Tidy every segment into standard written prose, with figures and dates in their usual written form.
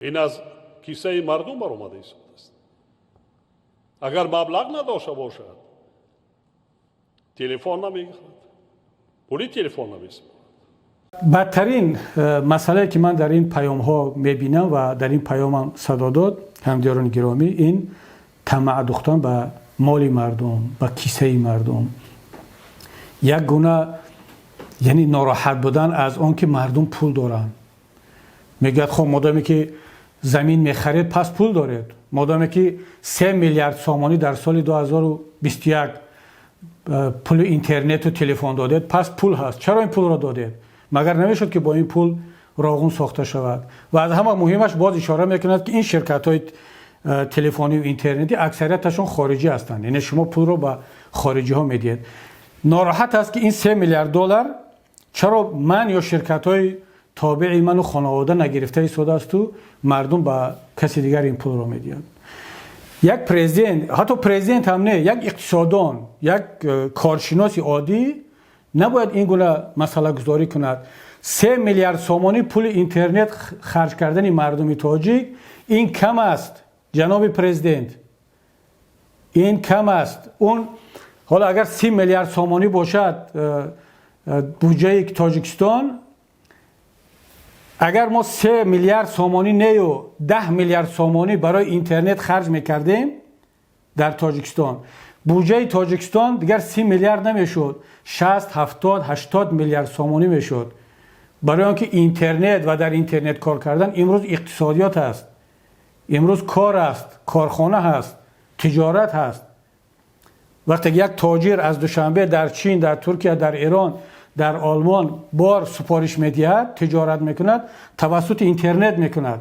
Ин аз кисаи мардум баромада истодааст. Агар маблағ надошта бошад, телефон намегирад, пули телефон намесупорад. Бадтарин масъалае, ки ман дар ин паёмҳо мебинам ва дар ин паёмам садо дод, ҳамдиёрони гиромӣ, ин тамаъ духтан ба моли мардум, ба кисаи мардум, як гуна, яъне нороҳат будан аз он ки мардум пул доранд. Мегӯяд: хоб, модоме ки замин мехаред, пас пул доред. Модоме ки 3 миллиард сомонӣ дар соли 2021 пули интернету телефон додед, пас пул ҳаст. Чаро ин пулро додед? Магар намешуд, ки бо ин пул роғун сохта шавад? Ва аз ҳама муҳимаш, боз ишора мекунад, ки ин ширкатҳои телефонию интернетӣ аксарияташон хориҷӣ ҳастанд, яъне шумо пулро ба хориҷиҳо медиҳед. Нороҳат аст, ки ин 3 миллиард доллар чаро ман ё ширкатҳои тобеи ману хонавода нагирифта истодаасту мардум ба каси дигар ин пулро медиҳад. Як президент, ҳатто президент ҳам не, як иқтисодон, як коршиноси оддӣ набояд ин гуна масъалагузорӣ кунад. 3 миллиард сомонӣ пули интернет харҷ кардани мардуми тоҷик ин кам аст, ҷаноби президент, ин кам аст. Он ҳоло агар 30 миллиард сомонӣ бошад буҷаи Тоҷикистон, агар мо 3 миллиард сомонӣ нею 10 миллиард сомонӣ барои интернет харҷ мекардем дар Тоҷикистон, буҷаи Тоҷикистон дигар 30 миллиард намешуд, 60, 70, 80 миллиард сомонӣ мешуд. Барои он ки интернет ва дар интернет кор кардан имрӯз иқтисодиёт аст, имрӯз кор аст, корхона ҳаст, тиҷорат ҳаст. Вақте як тоҷир аз Душанбе дар Чин, дар Туркия, дар Эрон, дар Олмон бор супориш медиҳад, тиҷорат мекунад, тавассути интернет мекунад.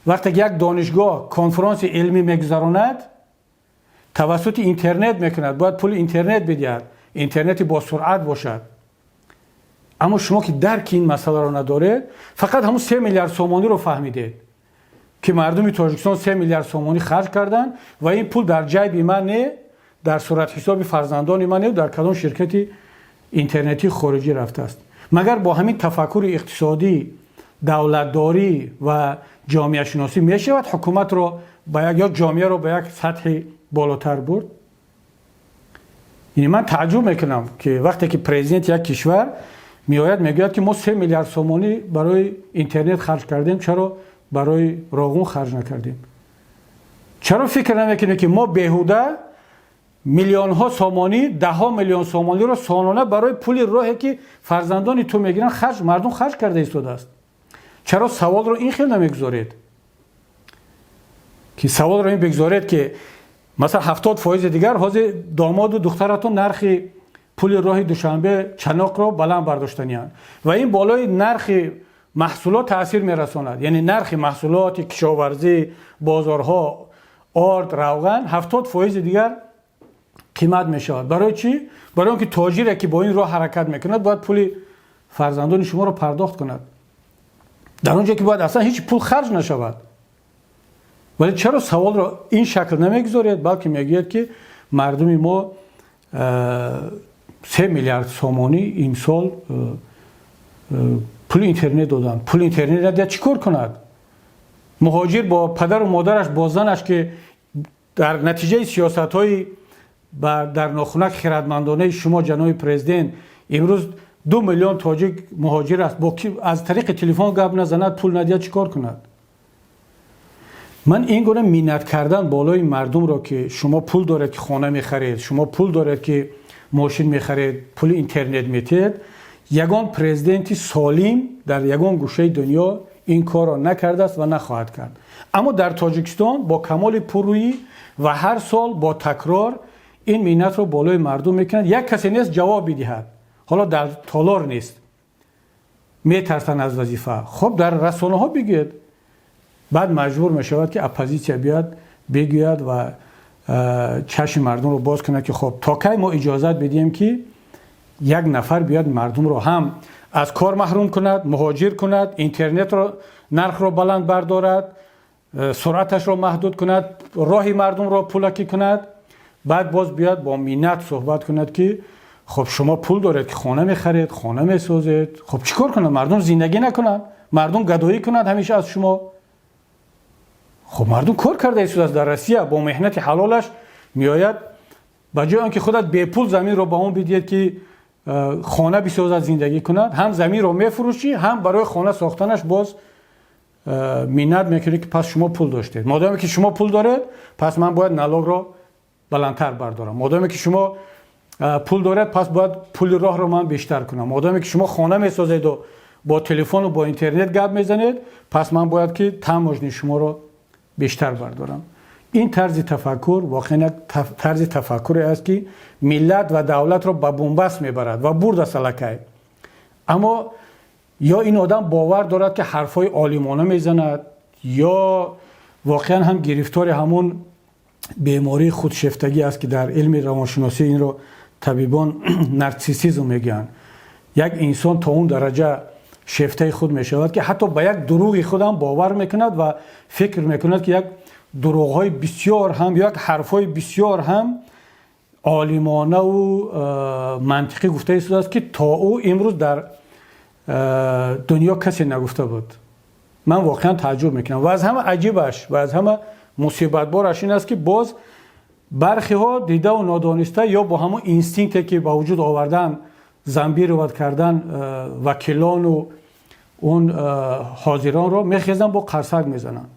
Вақте як донишгоҳ конфронси илмӣ мегузаронад, тавассути интернет мекунад, бояд пули интернет бидиҳад, интернети босуръат бошад. Аммо шумо, ки дарки ин масъаларо надоред, фақат ҳамун 3 миллиард сомониро фаҳмидед, ки мардуми Тоҷикистон 3 миллиард сомонӣ харҷ карданд ва ин пул дар ҷайби ман не, дар суратҳисоби фарзандони ман не, дар кадом ширкати интернетии хориҷӣ рафтааст. Магар бо ҳамин тафаккури иқтисодӣ, давлатдорӣ ва ҷомеашиносӣ мешавад ҳукуматро ба як ё ҷомеаро ба як сатҳи болотар бурд? Яъне ман тааҷҷуб мекунам, ки вақте ки президенти як кишвар меояд, мегӯяд, ки мо 3 миллиард сомонӣ барои интернет харҷ кардем, чаро барои роғун харҷ накардем? Чаро фикр намекунем, ки мо беҳуда миллионҳо сомонӣ, даҳҳо миллион сомониро солона барои пули роҳе, ки фарзандони ту мегиранд, харҷ мардум харҷ карда истодааст? Чаро саволро ин хел намегузоред, ки саволро ин бигузоред, ки масалан 70 фоизи дигар ҳозир домоду духтаратон нархи пули роҳи Душанбе Чаноқро баланд бардоштаниянд ва ин болои нархи маҳсулот таъсир мерасонад, яъне нархи маҳсулоти кишоварзӣ, бозорҳо, орд, равған 70 фоизи дигар қимат мешавад. Барои чӣ? Барои он ки тоҷире, ки бо ин роҳ ҳаракат мекунад, бояд пули фарзандони шуморо пардохт кунад, дар он ҷо ки бояд аслан ҳеҷ пул харҷ нашавад. Вале чаро саволро ин шакл намегузоред, балки мегӯяд, ки мардуми мо 3 миллиард сомонӣ имсол пули интернет доданд? Пули интернет надиҳад, чӣ кор кунад муҳоҷир бо падару модараш, бо занаш, ки дар натиҷаи сиёсатҳои дар нохунак хирадмандонаи шумо, ҷаноби президент, имрӯз 2 миллион тоҷик муҳоҷир аст? Бо аз тариқи телефон гап назанад, пул надиҳад, чӣ кор кунад? Ман ин гуна миннат кардан болои мардумро, ки шумо пул доред, ки хона мехаред, шумо пул доред, ки мошин мехаред, пули интернет метиҳед, ягон президенти солим дар ягон гӯшаи дунё ин корро накардааст ва нахоҳад кард. Аммо дар Тоҷикистон бо камоли пуррӯӣ ва ҳар сол бо такрор ин миннатро болои мардум мекунад. Як касе нест, ҷавоб бидиҳад. Ҳоло дар толор нест, метарсанд аз вазифа. Хуб, дар расонаҳо бигӯед. Баъд маҷбур мешавад, ки оппозитсия биёяд, бигӯяд ва чашми мардумро боз кунад, ки хоб, то кай мо иҷозат бидиҳем, ки як нафар биёяд, мардумро ҳам аз кор маҳрум кунад, муҳоҷир кунад, интернетро нархро баланд бардорад, суръаташро маҳдуд кунад, роҳи мардумро пулакӣ кунад, баъд боз биёяд, бо миннат суҳбат кунад, ки хоб, шумо пул доред, ки хона мехаред, хона месозед. Хоб, чӣ кор кунад мардум? Зиндагӣ накунанд мардум, гадоӣ кунад ҳамеша аз шумо? Хуб, мардум кор карда истодааст дар Россия, бо меҳнати ҳалолаш меояд. Ба ҷои он ки худат бепул заминро ба он бидиҳед, ки хона бисозад, зиндагӣ кунад, ҳам заминро мефурӯшӣ, ҳам барои хона сохтанаш боз миннат мекунӣ, ки пас шумо пул доштед. Модоме ки шумо пул доред, пас ман бояд налогро баландтар бардорам. Модоме ки шумо пул доред, пас бояд пули роҳро ман бештар кунам. Модоме ки шумо хона месозеду бо телефону бо интернет гап мезанед, пас ман бояд ки таможни шуморо бештар бардорам. Ин тарзи тафаккур воқеан як тарзи тафаккуре аст, ки миллат ва давлатро ба бунбаст мебарад ва бурдааст аллакай. Аммо ё ин одам бовар дорад, ки ҳарфҳои олимона мезанад, ё воқеан ҳам гирифтори ҳамун бемории худшефтагӣ аст, ки дар илми равоншиносӣ инро табибон нарсиссизм мегӯянд. Як инсон то он дараҷа шефтаи худ мешавад, ки ҳатто ба як дурӯғи худам бовар мекунад ва фикр мекунад, ки як дурӯғҳои бисёр ҳам, як ҳарфҳои бисёр ҳам олимонаву мантиқӣ гуфта истодааст, ки то ӯ имрӯз дар дунё касе нагуфта буд. Ман воқеан тааҷҷуб мекунам. Ва аз ҳама аҷибаш ва аз ҳама мусибатбораш ин аст, ки боз бархиҳо дидаву нодониста ё бо ҳамон инстинкте, ки ба вуҷуд овардан, зомбировать кардан вакилону он ҳозиронро, мехезанд, бо қарсак мезананд.